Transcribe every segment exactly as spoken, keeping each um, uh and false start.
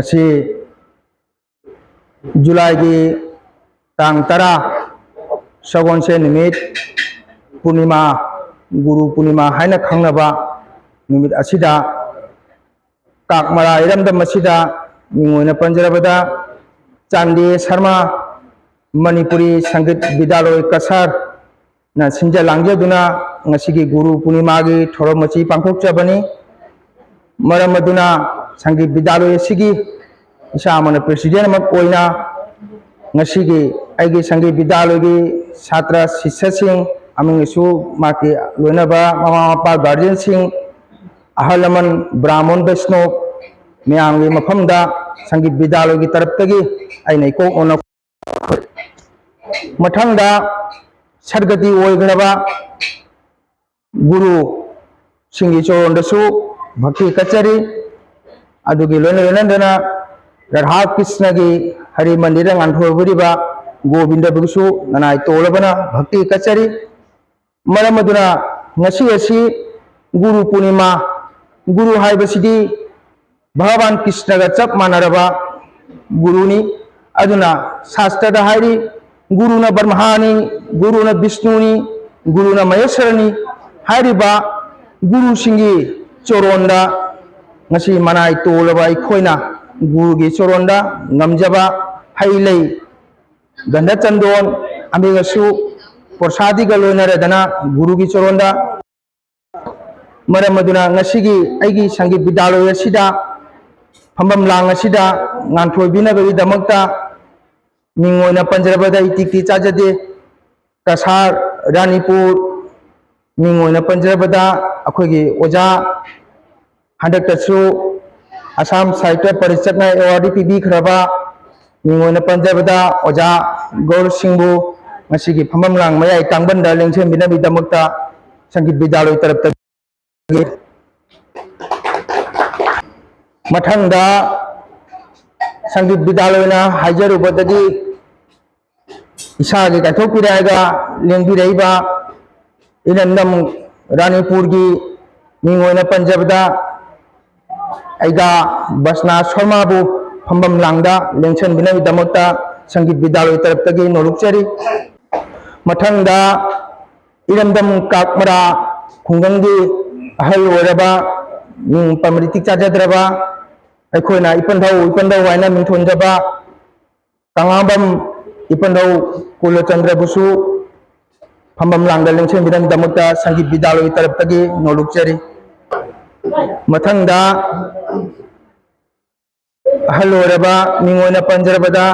ꯁꯤ ꯖꯨꯂꯥꯏꯒꯤ ꯇꯥꯡ ꯇꯔꯥ, ꯁꯒꯣꯜꯁꯦꯟ ꯅꯨꯃꯤꯠ, ꯄꯨꯔꯅꯤꯃꯥ, ꯒꯨꯔꯨ ꯄꯨꯔꯅꯤꯃꯥ ꯍꯥꯏꯅ ꯈꯪꯅꯕ ꯅꯨꯃꯤꯠ ꯑꯁꯤꯗ ꯀꯥꯛꯃꯔꯥ ꯏꯔꯝꯗꯝ ꯑꯁꯤꯗ ꯃꯤꯡ ꯑꯣꯏꯅ ꯄꯟꯖꯔꯕꯗ ꯆꯥꯟꯗꯦ ꯁꯔꯃ ꯃꯅꯤꯄꯨꯔꯤ ꯁꯪꯒꯤꯠ ꯕꯤꯗ꯭ꯌꯥꯂꯣꯏ ꯀꯁꯥꯔꯅ ꯁꯤꯟꯖ ꯂꯥꯡꯖꯗꯨꯅ ꯉꯁꯤꯒꯤ ꯒꯨꯔꯨ ꯄꯨꯔꯅꯤꯃꯥꯒꯤ ꯊꯧꯔꯝ ꯑꯁꯤ ꯄꯥꯡꯊꯣꯛꯆꯕꯅꯤ꯫ ꯃꯔꯝ ꯑꯗꯨꯅ ꯁꯪꯒꯤꯠ ꯕꯤꯗ꯭ꯌꯥꯂꯣꯏ ꯑꯁꯤꯒꯤ ꯏꯁꯥꯃꯛꯅ ꯄ꯭ꯔꯦꯁꯤꯗꯦꯟ ꯑꯃ ꯑꯣꯏꯅ ꯉꯁꯤꯒꯤ ꯑꯩꯒꯤ ꯁꯪꯒꯤꯠ ꯕꯤꯗ꯭ꯌꯥꯂꯣꯏꯒꯤ ꯁꯥꯇ꯭ꯔ ꯁꯤꯁ꯭ꯌꯁꯤꯡ, ꯑꯃꯁꯨꯡ ꯃꯍꯥꯛꯀꯤ ꯂꯣꯏꯅꯕ ꯃꯃꯥ ꯃꯄꯥ, ꯒꯥꯔꯖꯤꯌꯟꯁꯤꯡ, ꯑꯍꯜ ꯂꯃꯟ, ꯕ꯭ꯔꯥꯍꯃꯟ ꯕꯩꯁꯅꯣꯞ ꯃꯌꯥꯝꯒꯤ ꯃꯐꯝꯗ ꯁꯪꯒꯤꯠ ꯕꯤꯗ꯭ꯌꯥꯂꯣꯏꯒꯤ ꯇꯔꯞꯇꯒꯤ ꯑꯩꯅ ꯏꯀꯣꯛ ꯅꯣꯟꯅ ꯃꯊꯪꯗ ꯁꯗꯒꯇꯤ ꯑꯣꯏꯈ꯭ꯔꯕ ꯒꯨꯔꯨꯁꯤꯡꯒꯤ ꯆꯣꯔꯣꯟꯗꯁꯨ ꯚꯛꯇꯤ ꯀꯠꯆꯔꯤ꯫ ꯑꯗꯨꯒꯤ ꯂꯣꯏꯅ ꯂꯣꯏꯅꯗꯅ ꯔꯥꯙꯥ ꯀ꯭ꯔꯤꯁꯅꯒꯤ ꯍꯔꯤ ꯃꯟꯗꯤꯔꯗ ꯉꯥꯟꯊꯣꯏꯕꯤꯔꯤꯕ ꯒꯣꯕꯤꯟꯗꯕꯨꯁꯨ ꯅꯅꯥꯏ ꯇꯣꯜꯂꯕꯅ ꯚꯛꯇꯤ ꯀꯠꯆꯔꯤ꯫ ꯃꯔꯝ ꯑꯗꯨꯅ ꯉꯁꯤ ꯑꯁꯤ ꯒꯨꯔꯨ ꯄꯨꯔꯅꯤꯃꯥ, ꯒꯨꯔꯨ ꯍꯥꯏꯕꯁꯤꯗꯤ ꯚꯒꯋꯥꯟ ꯀ꯭ꯔꯤꯁꯅꯒ ꯆꯞ ꯃꯥꯟꯅꯔꯕ ꯒꯨꯔꯨꯅꯤ꯫ ꯑꯗꯨꯅ ꯁꯥꯁꯇ꯭ꯔꯗ ꯍꯥꯏꯔꯤ, "ꯒꯨꯔꯨꯅ ꯕ꯭ꯔꯍ꯭ꯃꯥꯅꯤ, ꯒꯨꯔꯨꯅ ꯕꯤꯁꯅꯨꯅꯤ, ꯒꯨꯔꯨꯅ ꯃꯍꯦꯁ꯭ꯋꯔꯅꯤ" ꯍꯥꯏꯔꯤꯕ ꯒꯨꯔꯨꯁꯤꯡꯒꯤ ꯆꯣꯔꯣꯟꯗ ꯉꯁꯤ ꯃꯅꯥꯏ ꯇꯣꯜꯂꯕ ꯑꯩꯈꯣꯏꯅ ꯒꯨꯔꯨꯒꯤ ꯆꯣꯔꯣꯟꯗ ꯉꯝꯖꯕ ꯍꯩ ꯂꯩ, ꯒꯟꯙ ꯆꯟꯗꯣꯟ, ꯑꯃꯤꯒꯁꯨ ꯄ꯭ꯔꯁꯥꯗꯤꯒ ꯂꯣꯏꯅꯔꯗꯅ ꯒꯨꯔꯨꯒꯤ ꯆꯣꯔꯣꯟꯗ, ꯃꯔꯝ ꯑꯗꯨꯅ ꯉꯁꯤꯒꯤ ꯑꯩꯒꯤ ꯁꯪꯒꯤꯠ ꯕꯤꯗ꯭ꯌꯥꯂꯣꯏ ꯑꯁꯤꯗ, ꯐꯝꯐꯝ ꯂꯥꯡ ꯑꯁꯤꯗ ꯉꯥꯟꯊꯣꯏꯕꯤꯅꯕꯒꯤꯗꯃꯛꯇ ꯃꯤꯡ ꯑꯣꯏꯅ ꯄꯟꯖꯔꯕꯗ ꯏꯇꯤꯛꯇꯤ ꯆꯥꯖꯗꯦ꯫ ꯀꯁꯥꯔ, ꯔꯥꯅꯤꯄꯨꯔ, ꯃꯤꯡ ꯑꯣꯏꯅ ꯄꯟꯖꯔꯕꯗ ꯑꯩꯈꯣꯏꯒꯤ ꯑꯣꯖꯥ, ꯍꯟꯗꯛꯇꯁꯨ ꯑꯁꯥꯝ ꯁꯥꯍꯤꯇ꯭ꯌ ꯄꯔꯤꯁꯠꯅ ꯑꯦꯋꯥꯔꯗ ꯄꯤꯕꯤꯈ꯭ꯔꯕ, ꯃꯤꯡ ꯑꯣꯏꯅ ꯄꯟꯖꯕꯗ ꯑꯣꯖꯥ ꯒꯧꯔ ꯁꯤꯡꯕꯨ ꯉꯁꯤꯒꯤ ꯐꯝꯐꯝ ꯂꯥꯡ ꯃꯌꯥꯏ ꯇꯥꯡꯕꯟꯗ ꯂꯦꯡꯁꯤꯟꯕꯤꯅꯕꯒꯤꯗꯃꯛꯇ ꯁꯪꯒꯤꯠ ꯕꯤꯗ꯭ꯌꯥꯂꯣꯏ ꯇꯔꯞꯇꯒꯤ꯫ ꯃꯊꯪꯗ ꯁꯪꯒꯤꯠ ꯕꯤꯗ꯭ꯌꯥꯂꯣꯏꯅ ꯍꯥꯏꯖꯔꯨꯕꯗꯒꯤ ꯏꯁꯥꯒꯤ ꯀꯥꯏꯊꯣꯛꯄꯤꯔꯛꯑꯒ ꯂꯦꯡꯕꯤꯔꯛꯏꯕ ꯏꯔꯝꯗꯝ ꯔꯥꯅꯤꯄꯨꯔꯒꯤ ꯃꯤꯡ ꯑꯣꯏꯅ ꯄꯟꯖꯕꯗ ꯑꯩꯒ ꯕꯁꯅꯥ ꯁꯣꯔꯃꯥꯕꯨ ꯐꯝꯕꯝ ꯂꯥꯡꯗ ꯂꯦꯡꯁꯤꯟꯕꯤꯅꯕꯒꯤꯗꯃꯛꯇ ꯁꯪꯒꯤꯠ ꯕꯤꯗ꯭ꯌꯥꯂꯣꯏ ꯇꯔꯞꯇꯒꯤ ꯅꯣꯂꯨꯛꯆꯔꯤ꯫ ꯃꯊꯪꯗ ꯏꯔꯝꯗꯝ ꯀꯥꯛꯃꯔꯥ ꯈꯨꯡꯒꯪꯒꯤ ꯑꯍꯜ ꯑꯣꯏꯔꯕ, ꯃꯤꯡ ꯄꯟꯕꯗꯤ ꯏꯇꯤꯛ ꯆꯥꯖꯗ꯭ꯔꯕ, ꯑꯩꯈꯣꯏꯅ ꯏꯄꯟꯊꯧ ꯏꯄꯟꯊꯧ ꯍꯥꯏꯅ ꯃꯤꯡꯊꯣꯟꯖꯕ ꯀꯪꯂꯥꯕꯝ ꯏꯄꯟꯊꯧ ꯀꯨꯂꯆꯟꯗ꯭ꯔꯕꯨꯁꯨ ꯐꯝꯕꯝ ꯂꯥꯡꯗ ꯂꯦꯡꯁꯤꯟꯕꯤꯅꯕꯒꯤꯗꯃꯛꯇ ꯁꯪꯒꯤꯠ ꯕꯤꯗ꯭ꯌꯥꯂꯣꯏꯒꯤ ꯇꯔꯞꯇꯒꯤ ꯅꯣꯂꯨꯛꯆꯔꯤ꯫ ꯃꯊꯪꯗ ꯑꯍꯜ ꯑꯣꯏꯔꯕ, ꯃꯤꯡ ꯑꯣꯏꯅ ꯄꯟꯖꯔꯕꯗ,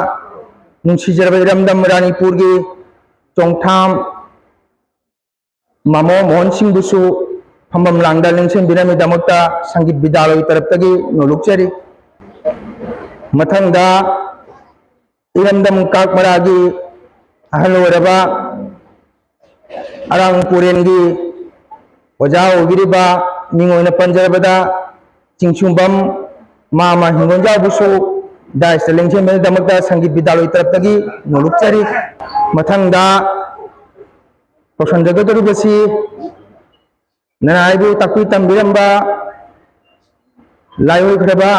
ꯅꯨꯡꯁꯤꯖꯔꯕ ꯏꯔꯝꯗꯝ ꯔꯥꯅꯤꯄꯨꯔꯒꯤ ꯆꯣꯡꯊꯥꯝ ꯃꯥꯃꯣ ꯃꯣꯍꯟ ꯁꯤꯡꯕꯨꯁꯨ ꯐꯝꯕꯝ ꯂꯥꯡꯗ ꯂꯦꯡꯁꯤꯟꯕꯤꯅꯕꯒꯤꯗꯃꯛꯇ ꯁꯪꯒꯤꯠ ꯕꯤꯗ꯭ꯌꯥꯂꯣꯏ ꯇꯔꯞꯇꯒꯤ ꯅꯣꯂꯨꯛꯆꯔꯤ꯫ ꯃꯊꯪꯗ ꯏꯔꯝꯗꯝ ꯀꯥꯛꯃꯔꯥꯒꯤ ꯑꯍꯜ ꯑꯣꯏꯔꯕ ꯑꯔꯥꯡ ꯄꯨꯔꯦꯟꯒꯤ ꯑꯣꯖꯥ ꯑꯣꯏꯕꯤꯔꯤꯕ, ꯃꯤꯡ ꯑꯣꯏꯅ ꯄꯟꯖꯔꯕꯗ ꯆꯤꯡꯁꯨꯝꯕꯝ ꯃꯥꯃ ꯍꯤꯡꯒꯣꯟꯖꯥꯎꯕꯨꯁꯨ ꯗꯥꯏꯁꯇ ꯂꯦꯡꯁꯤꯟꯕꯒꯤꯗꯃꯛꯇ ꯁꯪꯒꯤꯠ ꯕꯤꯗ꯭ꯌꯥꯂꯣꯏ ꯇꯔꯞꯇꯒꯤ ꯅꯣꯂꯨꯛꯆꯔꯤ꯫ ꯃꯊꯪꯗ ꯇꯧꯁꯟꯖꯒꯗꯧꯔꯤꯕꯁꯤ ꯅꯅꯥꯏꯕꯨ ꯇꯥꯛꯄꯤ ꯇꯝꯕꯤꯔꯝꯕ ꯂꯥꯏꯑꯣꯏꯈ꯭ꯔꯕ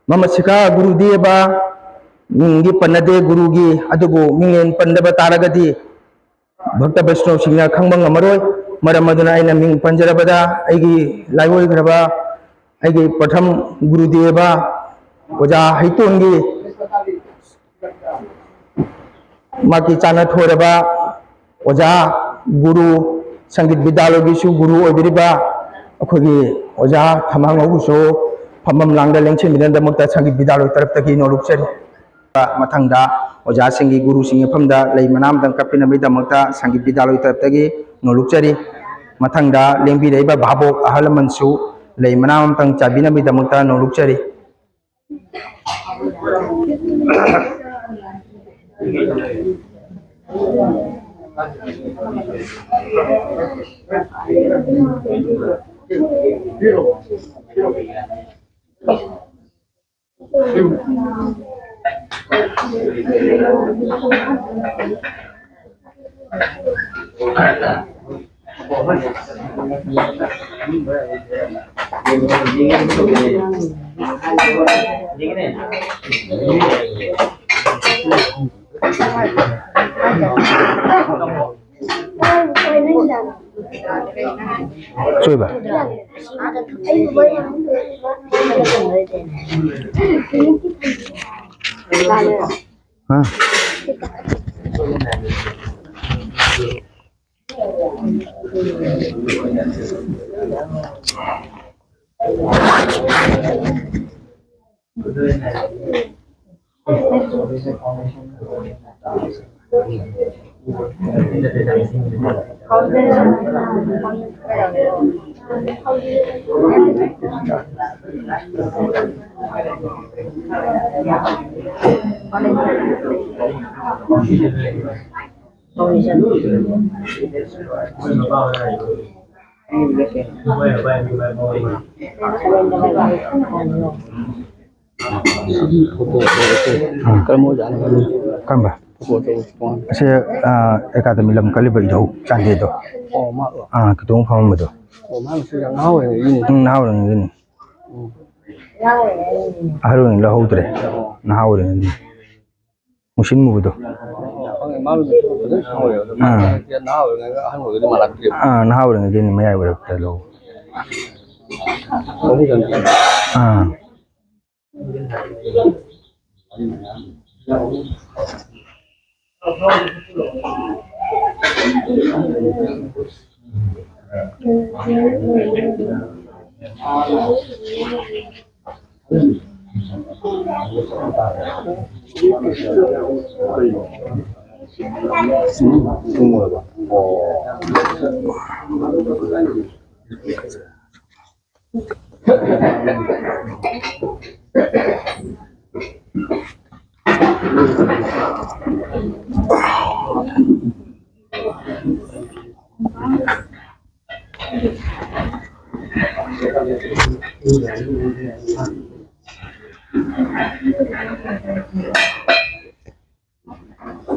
ꯃꯃꯁꯤꯀꯥ ꯒꯨꯔꯨꯗꯦꯕ, ꯃꯤꯡꯗꯤ ꯄꯟꯅꯗꯦ ꯒꯨꯔꯨꯒꯤ, ꯑꯗꯨꯕꯨ ꯃꯤꯡꯂꯦꯟ ꯄꯟꯗꯕ ꯇꯥꯔꯒꯗꯤ ꯚꯛꯇ ꯕꯩꯁꯅꯣꯁꯤꯡꯅ ꯈꯪꯕ ꯉꯝꯃꯔꯣꯏ꯫ ꯃꯔꯝ ꯑꯗꯨꯅ ꯑꯩꯅ ꯃꯤꯡ ꯄꯟꯖꯔꯕꯗ ꯑꯩꯒꯤ ꯂꯥꯏꯑꯣꯏꯈ꯭ꯔꯕ, ꯑꯩꯒꯤ ꯄ꯭ꯔꯊꯝ ꯒꯨꯔꯨꯗꯦꯕ ꯑꯣꯖꯥ ꯍꯩꯇꯣꯟꯒꯤ ꯃꯍꯥꯛꯀꯤ ꯆꯥꯅ ꯊꯣꯏꯔꯕ ꯑꯣꯖꯥ ꯒꯨꯔꯨ, ꯁꯪꯒꯤꯠ ꯕꯤꯗ꯭ꯌꯥꯂꯣꯏꯒꯤꯁꯨ ꯒꯨꯔꯨ ꯑꯣꯏꯕꯤꯔꯤꯕ ꯑꯩꯈꯣꯏꯒꯤ ꯑꯣꯖꯥ ꯊꯝꯍꯥꯡꯉꯧꯕꯨꯁꯨ ꯐꯝꯕꯝ ꯂꯥꯡꯗ ꯂꯦꯡꯁꯤꯟꯕꯤꯅꯕꯒꯤꯗꯃꯛꯇ ꯁꯪꯒꯤꯠ ꯕꯤꯗ꯭ꯌꯥꯂꯣꯏ ꯇꯔꯞꯇꯒꯤ ꯅꯣꯂꯨꯛꯆꯔꯤ꯫ ꯃꯊꯪꯗ ꯑꯣꯖꯥꯁꯤꯡꯒꯤ, ꯒꯨꯔꯨꯁꯤꯡꯒꯤ ꯃꯐꯝꯗ ꯂꯩ ꯃꯅꯥ ꯑꯃꯇꯪ ꯀꯠꯄꯤꯅꯕꯒꯤꯗꯃꯛꯇ ꯁꯪꯒꯤꯠ ꯕꯤꯗ꯭ꯌꯥꯂꯣꯏ ꯇꯔꯞꯇꯒꯤ ꯅꯣꯂꯨꯛꯆꯔꯤ꯫ ꯃꯊꯪꯗ ꯂꯦꯡꯕꯤꯔꯛꯏꯕ ꯚꯥꯕꯣꯛ ꯑꯍꯜ ꯂꯃꯟꯁꯨ ꯂꯩ ꯃꯅꯥ ꯑꯃꯇꯪ ꯆꯥꯕꯤꯅꯕꯒꯤꯗꯃꯛꯇ ꯅꯣꯂꯨꯛꯆꯔꯤ꯫ ꯆꯣꯏꯕ꯫ ꯍꯥ? ꯁꯤꯒꯤ ꯐꯣꯇꯣ ꯀꯔꯝꯕ ꯑꯣꯖꯥꯅꯣ? ꯀꯔꯝꯕ? ꯐꯣꯇꯣ ꯑꯆꯧꯕ ꯇꯣꯉꯥꯟꯕ꯫ ꯑꯁꯦ, ꯑ, ꯑꯦꯀꯥꯗꯃꯤ ꯂꯝ ꯀꯜꯂꯤꯕ ꯏꯙꯧ ꯆꯥꯟꯗꯦꯗꯣ꯫ ꯑꯣ, ꯃꯥ꯫ ꯑ, ꯈꯤꯇꯣꯡ ꯐꯝꯃꯝꯕꯗꯣ꯫ ꯑꯣ, ꯃꯥ ꯃꯁꯤ ꯌꯥꯝ ꯅꯍꯥ ꯑꯣꯏꯔꯤꯉꯩꯒꯤꯅꯤ꯫ ꯎꯝ, ꯅꯍꯥ ꯑꯣꯏꯔꯤꯉꯩꯒꯤꯅꯤ꯫ ꯎꯝ꯫ ꯑꯍꯜ ꯑꯣꯏꯔꯤꯉꯩ ꯂꯧꯍꯧꯗ꯭ꯔꯦ꯫ ꯑꯣ꯫ ꯅꯍꯥ ꯑꯣꯏꯔꯤꯉꯩꯒꯤꯅꯤ꯫ ꯃꯨꯁꯤꯟ ꯃꯨꯕꯗꯣ꯫ ꯑꯣ, ꯈꯪꯉꯦ꯫ ꯃꯥ ꯐꯖꯅ ꯈꯪꯍꯧꯋꯦ꯫ ꯑꯗꯣ ꯃꯥ ꯑꯥ꯫ ꯍꯧꯖꯤꯛꯇꯤ ꯅꯍꯥ ꯑꯣꯏꯔꯤꯉꯩꯒ ꯑꯍꯟ ꯑꯣꯏꯔꯒꯗꯤ ꯃꯥꯟꯅꯗ꯭ꯔꯦꯕ꯫ ꯑꯥ, ꯅꯍꯥ ꯑꯣꯏꯔꯤꯉꯩꯗꯩꯅꯦ ꯃꯌꯥꯏ ꯑꯣꯏꯔꯞꯇ ꯂꯧ꯫ ꯑꯥ꯫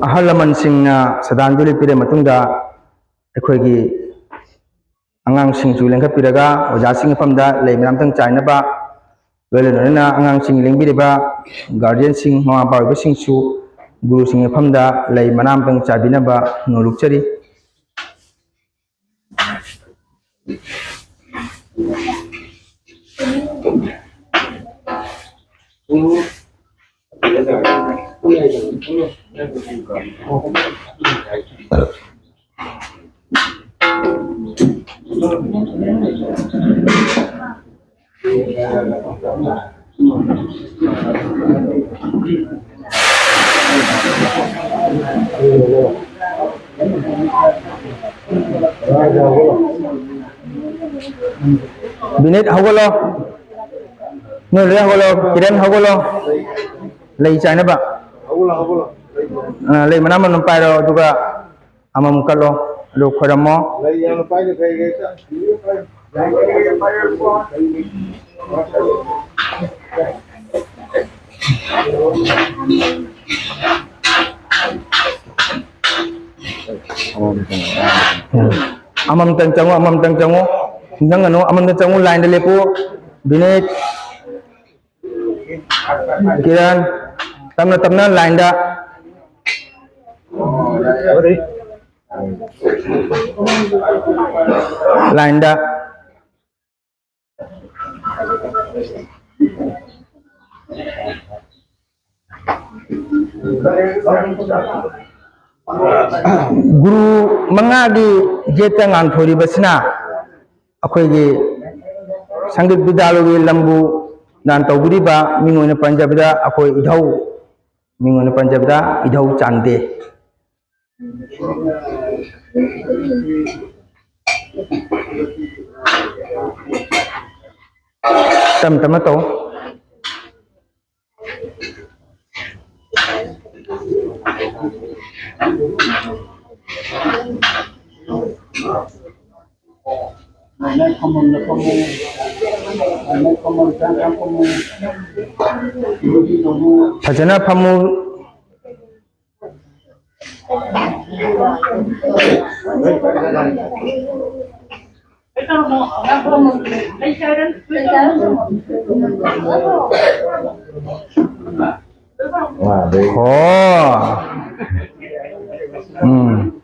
ꯑꯍꯜ ꯂꯃꯟꯁꯤꯡꯅ ꯁꯗꯥꯟꯖꯂꯤ ꯄꯤꯔ ꯃꯇꯨꯡꯗ ꯑꯩꯈꯣꯏꯒꯤ ꯑꯉꯥꯡꯁꯤꯡꯁꯨ ꯂꯦꯡꯈꯠꯄꯤꯔꯒ ꯑꯣꯖꯥꯁꯤꯡ ꯃꯐꯝꯗ ꯂꯩ ꯃꯅꯥ ꯑꯃꯇꯪ ꯆꯥꯏꯅꯕ, ꯂꯣꯏꯅ ꯂꯣꯏꯅꯅ ꯑꯉꯥꯡꯁꯤꯡ ꯂꯦꯡꯕꯤꯔꯤꯕ guardianꯁꯤꯡ, ꯃꯃꯥ ꯃꯄꯥ ꯑꯣꯏꯕꯁꯤꯡꯁꯨ ꯒꯨꯔꯨꯁꯤꯡ ꯃꯐꯝꯗ ꯂꯩ ꯃꯅꯥ ꯑꯃꯇꯪ ꯆꯥꯕꯤꯅꯕ ꯅꯣꯜꯂꯨꯛꯆꯔꯤ꯫ ꯕꯤꯅꯤꯠ, ꯍꯧꯒꯠꯂꯣ꯫ ꯅꯣꯏ ꯂꯣꯏ ꯍꯧꯒꯠꯂꯣ꯫ ꯀꯤꯔꯟ, ꯍꯧꯒꯠꯂꯣ꯫ ꯂꯩ ꯆꯥꯏꯅꯕ꯫ ꯑ, ꯂꯩ ꯃꯅꯥ ꯑꯃꯃꯝ ꯄꯥꯏꯔꯣ, ꯑꯗꯨꯒ ꯑꯃꯃꯝ ꯀꯠꯂꯣ, ꯑꯗꯨ ꯈꯣꯏꯔꯝꯃꯣ꯫ ꯎꯝ꯫ ꯑꯃꯃꯝꯇꯪ ꯆꯪꯉꯨ, ꯑꯃꯃꯝꯇꯪ ꯆꯪꯉꯨ꯫ ꯅꯤꯡꯁꯤꯡꯒꯅꯨ, ꯑꯃꯃꯝꯇꯪ ꯆꯪꯉꯨ, ꯂꯥꯏꯟꯗ ꯂꯦꯞꯄꯨ꯫ ꯕꯤꯅꯤꯠ, ꯀꯤꯔꯟ, ꯇꯞꯅ ꯇꯞꯅ ꯂꯥꯏꯟꯗ꯫ ꯂꯥꯏꯟꯗ꯫ ꯒꯨꯔꯨ ꯃꯉꯥꯒꯤ ꯒꯦꯠꯇ ꯉꯥꯟꯊꯣꯏꯔꯤꯕꯁꯤꯅ ꯑꯩꯈꯣꯏꯒꯤ ꯁꯪꯒꯤꯠ ꯕꯤꯗ꯭ꯌꯥꯂꯌꯒꯤ ꯂꯝꯕꯨ ꯗꯥꯟ ꯇꯧꯕꯤꯔꯤꯕ ꯃꯤꯡ ꯑꯣꯏꯅ ꯄꯟꯖꯕꯗ ꯑꯩꯈꯣꯏ ꯏꯙꯧ, ꯃꯤꯡ ꯑꯣꯏꯅ ꯄꯟꯖꯕꯗ ꯏꯙꯧ ꯆꯥꯟꯗꯦ꯫ ꯇꯞ ꯇꯞꯅ ꯇꯧ꯫ ꯐꯖꯅ ꯐꯝꯃꯨ꯫ ꯍꯣ꯫ ꯎꯝ꯫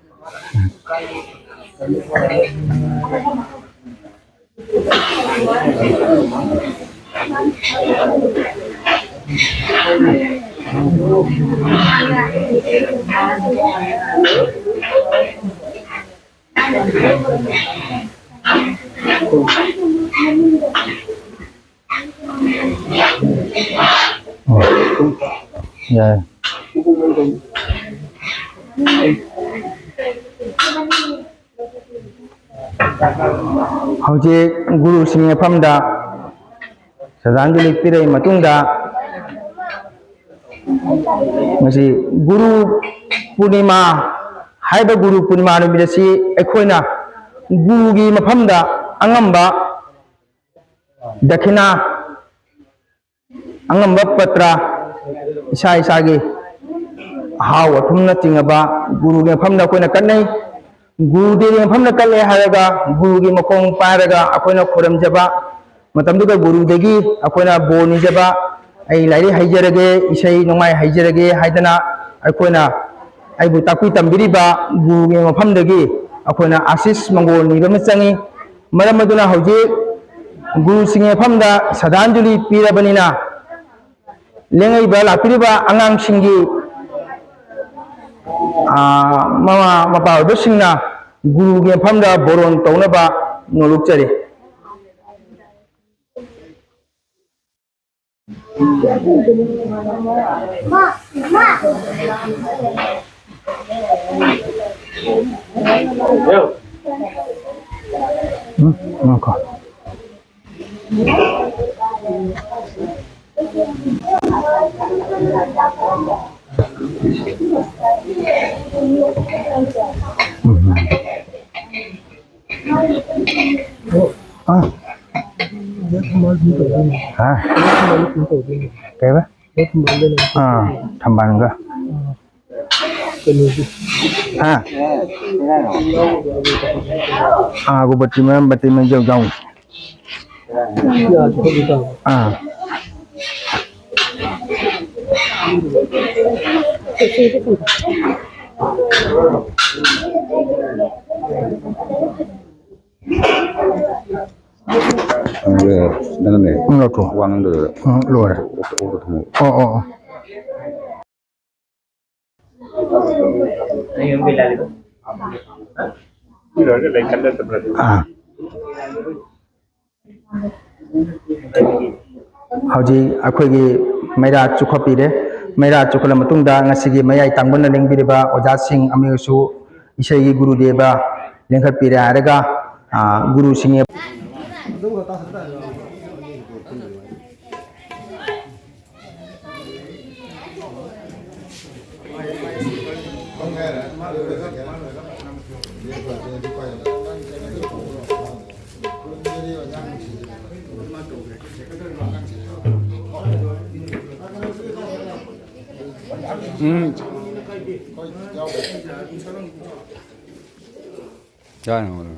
ꯌꯥꯏ꯫ ꯍꯧꯖꯤꯛ ꯒꯨꯔꯨꯁꯤꯡꯒꯤ ꯃꯐꯝꯗ ꯁ꯭ꯔꯗꯥꯟꯖꯂꯤ ꯄꯤꯔꯛꯏ ꯃꯇꯨꯡꯗ, ꯉꯁꯤ ꯒꯨꯔꯨ ꯄꯨꯔꯅꯤꯃꯥ ꯍꯥꯏꯕ ꯒꯨꯔꯨ ꯄꯨꯔꯅꯤꯃꯥ ꯅꯨꯃꯤꯠ ꯑꯁꯤ ꯑꯩꯈꯣꯏꯅ ꯒꯨꯔꯨꯒꯤ ꯃꯐꯝꯗ ꯑꯉꯝꯕ ꯗꯈꯤꯅꯥ, ꯑꯉꯝꯕ ꯄꯇ꯭ꯔ, ꯏꯁꯥ ꯏꯁꯥꯒꯤ ꯑꯍꯥꯎ ꯑꯊꯨꯝꯅꯆꯤꯡꯉꯕ ꯒꯨꯔꯨꯒꯤ ꯃꯐꯝꯗ ꯑꯩꯈꯣꯏꯅ ꯀꯠꯅꯩ꯫ ꯒꯨꯔꯨꯗꯦꯕꯒꯤ ꯃꯐꯝꯗ ꯀꯠꯂꯦ ꯍꯥꯏꯔꯒ ꯒꯨꯔꯨꯒꯤ ꯃꯈꯣꯡ ꯄꯥꯏꯔꯒ ꯑꯩꯈꯣꯏꯅ ꯈꯨꯔꯨꯝꯖꯕ, ꯃꯇꯝꯗꯨꯗ ꯒꯨꯔꯨꯗꯒꯤ ꯑꯩꯈꯣꯏꯅ ꯕꯣꯔ ꯅꯤꯖꯕ, "ꯑꯩ ꯂꯥꯏꯔꯤꯛ ꯍꯩꯖꯔꯒꯦ, ꯏꯁꯩ ꯅꯣꯡꯃꯥꯏ ꯍꯩꯖꯔꯒꯦ" ꯍꯥꯏꯗꯅ ꯑꯩꯈꯣꯏꯅ ꯑꯩꯕꯨ ꯇꯥꯛꯄꯤ ꯇꯝꯕꯤꯔꯤꯕ ꯒꯨꯔꯨꯒꯤ ꯃꯐꯝꯗꯒꯤ ꯑꯩꯈꯣꯏꯅ ꯑꯥꯁꯤꯁ ꯃꯪꯒꯣꯜ ꯅꯤꯕ ꯑꯃ ꯆꯪꯉꯤ꯫ ꯃꯔꯝ ꯑꯗꯨꯅ ꯍꯧꯖꯤꯛ ꯒꯨꯔꯨꯁꯤꯡꯒꯤ ꯃꯐꯝꯗ ꯁ꯭ꯔꯗꯥꯟꯖꯂꯤ ꯄꯤꯔꯕꯅꯤꯅ, ꯂꯦꯡꯉꯛꯏꯕ ꯂꯥꯛꯄꯤꯔꯤꯕ ꯑꯉꯥꯡꯁꯤꯡꯒꯤ, ꯑꯥ, ꯃꯃꯥ ꯃꯄꯥ ꯑꯣꯏꯕꯁꯤꯡꯅ ꯒꯨꯔꯨꯒꯤ ꯃꯐꯝꯗ ꯕꯣꯔꯣꯟ ꯇꯧꯅꯕ ꯅꯣꯂꯨꯛꯆꯔꯤ꯫ ꯎꯝ, ꯉꯥꯏꯈꯣ꯫ ꯎꯝ꯫ ꯑꯥ꯫ ꯍꯥ? ꯀꯩꯕ? ꯑꯥ, ꯊꯝꯕꯥꯜꯒ꯫ ꯀꯩꯅꯣꯁꯦ꯫ ꯍꯥ? ꯑꯥ, ꯑꯒꯨꯕꯇꯤ ꯃꯌꯥꯝ, ꯕꯇꯤ ꯃꯌꯥꯝ ꯌꯥꯎ-, ꯌꯥꯎ꯫ ꯑꯥ꯫ ꯅꯪꯅꯦ, ꯎꯝ, ꯂꯧꯊꯣꯛ꯫ ꯋꯥ ꯉꯥꯡꯗꯣꯏꯔꯣ? ꯎꯝ, ꯂꯣꯏꯔꯦ꯫ ꯑꯣ, ꯑꯣ, ꯑꯣ꯫ ꯑꯥ꯫ ꯍꯧꯖꯤꯛ ꯑꯩꯈꯣꯏꯒꯤ ꯃꯩꯔꯥ ꯆꯨꯈꯠꯄꯤꯔꯦ꯫ ꯃꯩꯔꯥ ꯆꯨꯈꯠꯂ ꯃꯇꯨꯡꯗ ꯉꯁꯤꯒꯤ ꯃꯌꯥꯏ ꯇꯥꯡꯕꯅ ꯂꯦꯡꯕꯤꯔꯤꯕ ꯑꯣꯖꯥꯁꯤꯡ ꯑꯃꯁꯨ ꯏꯁꯩꯒꯤ ꯒꯨꯔꯨꯗꯦꯕ ꯂꯦꯡꯈꯠꯄꯤꯔꯦ ꯍꯥꯏꯔꯒ, ꯑꯥ, ꯒꯨꯔꯨꯁꯤꯡ ꯎꯝ꯫ ꯆꯥꯔꯅꯤ꯫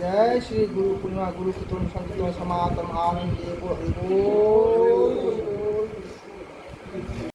जय श्री गुरु पूर्णिमा, गुरु कीर्तन संकीर्तन समातम आनंद देवो हरि बोल।